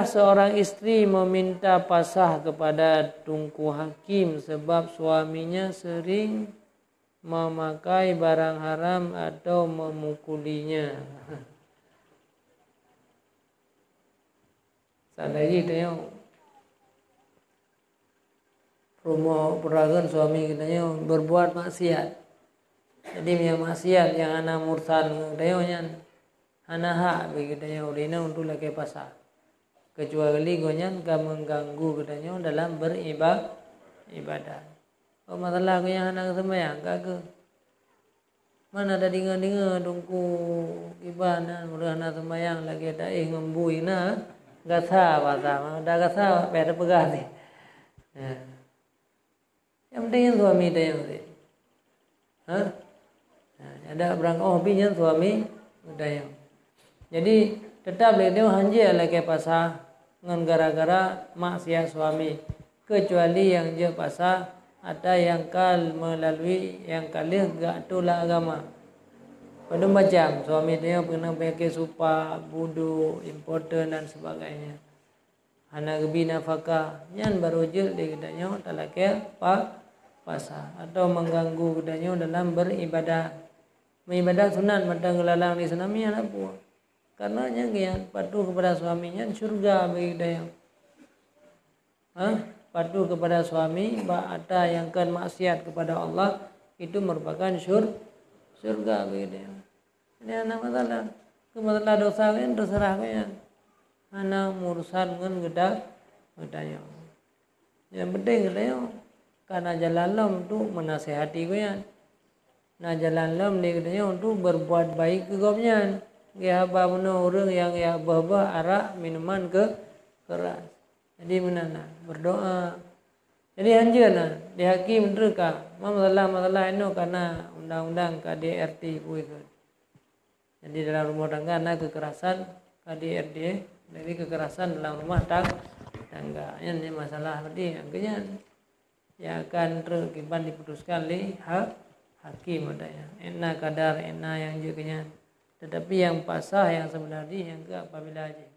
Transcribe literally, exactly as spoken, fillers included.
Seorang istri meminta pasah kepada Teungku Hakim sebab suaminya sering memakai barang haram atau memukulinya. Salah lagi tengok. Rumoh peurageuen suami geutanyoe berbuat maksiat. Jadi, meunyoe maksiat nyang hana mursal ngon geutanyoe nyan, hana hak bagi geutanyoe ureueng inong untuk lakée pasah, kecuali gobnyan ka mengganggu geutanyoe dalam beriba-, ibadat. Oh, masalah gobnyan hana geuseumayang, ka keuh. Mana ada deungoe-deungoe Teungku Iban na, meureuh hana seumayang lagée taéh ngon bui na, gasa basa, mana ada gasa, payah teupeugah sih. Ya. Yang penting nyan suami tayang sih. Ha? Ha, ada barang oh pi nyan suami tayang. Jadi, tetap lé nyoe hanjeuet lakée pasah ngon gara-gara maksiat suami, kecuali nyang jeuet pasah ata nyang ka meulalu nyang ka lheueh geuatoe lé agama. Padum macam, suami tanyoe peunah peunyakét supak, budok, impoten dan sebagainya. Hana geubi nafakah, nyan barô jeuet lé geutanyoe talakée pa-, pasah, atau mengganggu geutanyoe dalam beribadah. Meuibadah sunat mantong geulalang di seunami hana peue. Karena nyan, nyan patuh kepada suami nyan syurga bagi geutanyoe. Ha? Patuh kepada suami bak ata nyang kon maksiat kepada Allah, itu merupakan syur-, syurga bagi geutanyoe. Jadi hana masalah. Keu masalah dosa nyan terserah gobnyan. Hana meurusan ngon geuta-, geutanyoe. Yang penting geutanyoe kana jalan lom untuk menasihati gobnyan. Na jalan lom lé geutanyoe untuk berbuat baik keu gobnyan. Geuhaba bunoe ureueng nyang jak beuh-beuh arak minuman keu-, keras. Jadi meunan na, berdoa. Jadi hanjeuet na, di hakim teuka, ma masalah-masalah inoe kana undang-undang K D R T bui keu. Jadi dalam rumah tangga na kekerasan K D R T, jadi kekerasan dalam rumah tang-, tangga. Nyan, nyan masalah berarti nyang keu nyan. Nyang akan treuk kiban diputuskan lé ha-, hakim pada nyan. Ena kadar, ena nyang jeuet keu nyan. Tetapi nyang pasah nyang sebenar jih nyang keu apabila jih.